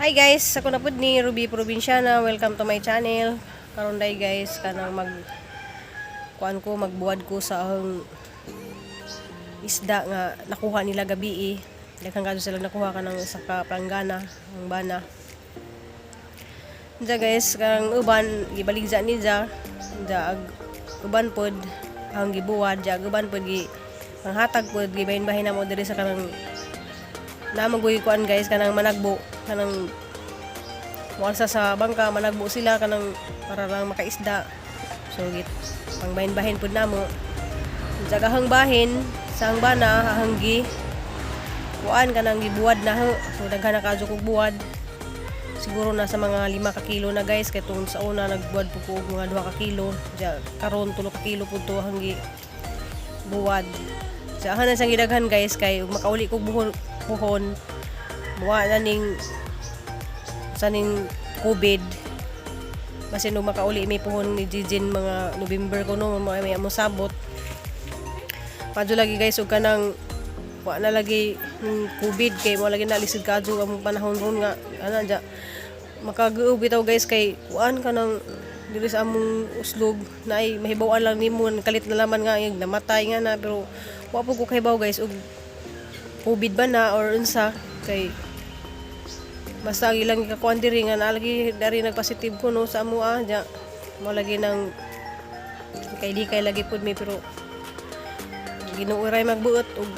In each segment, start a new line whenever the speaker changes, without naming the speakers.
Hi guys, ako na pud ni Ruby Provinciana. Welcome to my channel. Karon day guys, kanang mag kuan ko, magbuwad ko sa ahong isda nga nakuha nila gabi eh. Daghan kadto sila nakuha kanang sa ka planggana, ang bana. Diya guys, kanang uban gibaligya niya. Diya ag uban pod ang gibuwad, diya ag uban pod gi panghatag pod, gibahin-bahin namo diri sa kanang namagoy kuan guys, kanang managbo, kanang mualsa sa bangka, managbo sila kanang para lang makaisda. So git pangbahin-bahin pud namo. Diya gahang bahin sa ang bana ahang gi kuan kanang gibuwad na ho. So daghan na kadto kog buwad. Siguro nasa mga 5 ka kilo na guys, kay tungod sa una nagbuwad po ko og mga 2 ka kilo. Diya karon 3 ka kilo pud to hanggi buwad. Sa ahan na siyang gidaghan guys, kay ug makauli kog buhon puhon muwa na ning sa ning COVID. Basin og makauli may puhon ni Jijin mga November ko no, mga may among sabot. Padyo lagi guys og kanang wa na lagi yung COVID, kay mo lagi na lisod kadto ang panahon ron nga ana dya makagaob bitaw guys, kay kuan ka nang diri sa among uslog na ay mahibaw-an lang nimo kalit na laman nga yung namatay nga na, pero wa po ko kahibaw guys og COVID ba na or unsa, kay basta ang ilang gikakuan diri nga naa lagi dari nagpositive ko no sa amoa dya mo lagi nang kay di kay lagi pud mi, pero Ginoo ray magbuot og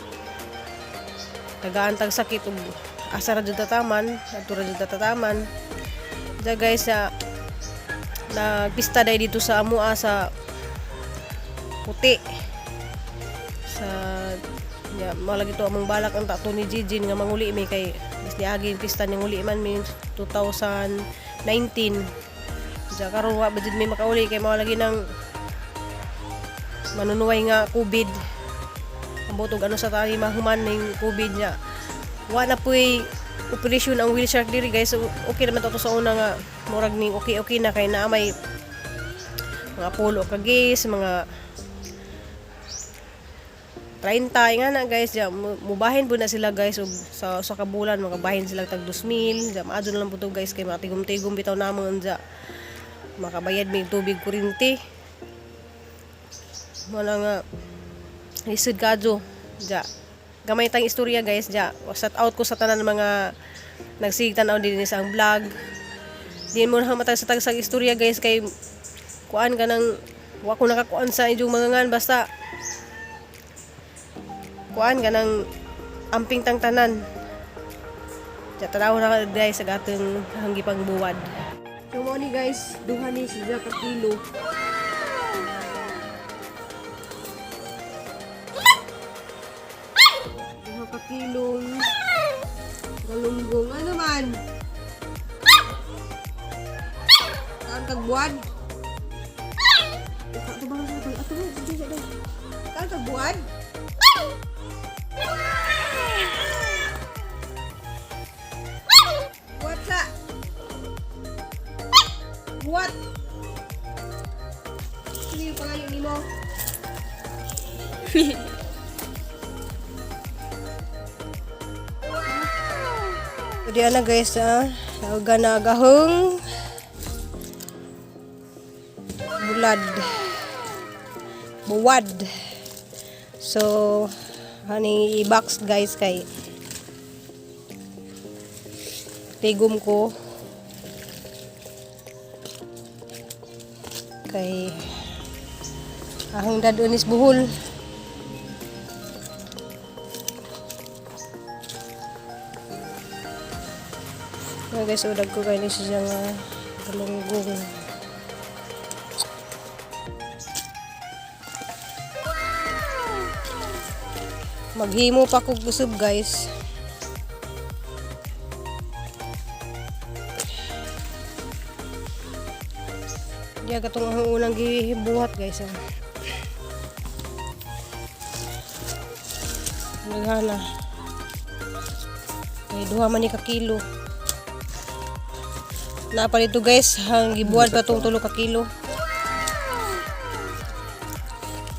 tagaan tag sakit ug asa ra jud tataman, adto ra jud tataman. Diya guys, sa nagpista day dito sa amoa sa Puti sa ya mao lagi to among balak ang tato ni Jijin nga manguli mi, kay is niagi pista ni nguli man mi 2019. Diya karon wa ba jud mi makauli, kay mao lagi nang manunuway nga COVID. Ambot og ano sa tani mahuman ning COVID niya. Wa na puy operation ang whale shark diri guys. So, okay naman to sa una nga murag ning okay okay na, kay naa may mga pulo ka guys, mga 30 nga na guys. Diya mubahin po na sila guys og sa kabulan makabahin sila tag 2,000. Diya maadto na lang po to guys, kay mga tigom-tigom bitaw namon diya makabayad mig tubig, kuryente mo na nga lisod kadyo. Diya gamay tang istorya guys. Diya shout out ko sa tanan mga nagsigig tan-aw din sa ang vlog. Di mo na matag sa tagsag istorya guys, kay kuan ka nang wa ko nakakuan sa inyong mga ngan, basta kuan ka nang amping tang tanan. Diya tanaw na ka guys sa gatong hanggi pang buwad. So mo ni guys, duha ni siya ka kilo. 2 ka kilong galunggong. Ano man? Kaan kag buwad? Ato ba sa ato? Ato ba? Kaan kag buwad? Buwat sa? Buwat! Sino yung pangayo nimo? Udi ana guys ah, nauga na gahong bulad. Buwad. So, hani i-box guys, kay tigom ko kay ahong dadon is buhol. Ayan guys, udag ko kayo siya nga galunggong. Maghimo pa kog usab guys. Diya katong ang unang gibuhat guys. Oh. Naghana. Kay duha man ni ka kilo. Naa pa dito guys, hang gibuhat pa tong 3 ka kilo.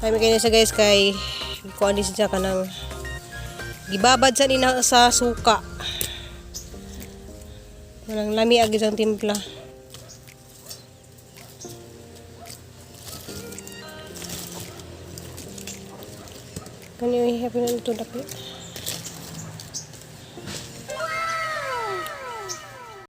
Ay may kanya siya guys, kay kuan din siya kanang gibabad sa nina sa suka. Walang lami ag isang timpla. Kani happy na ito dapit.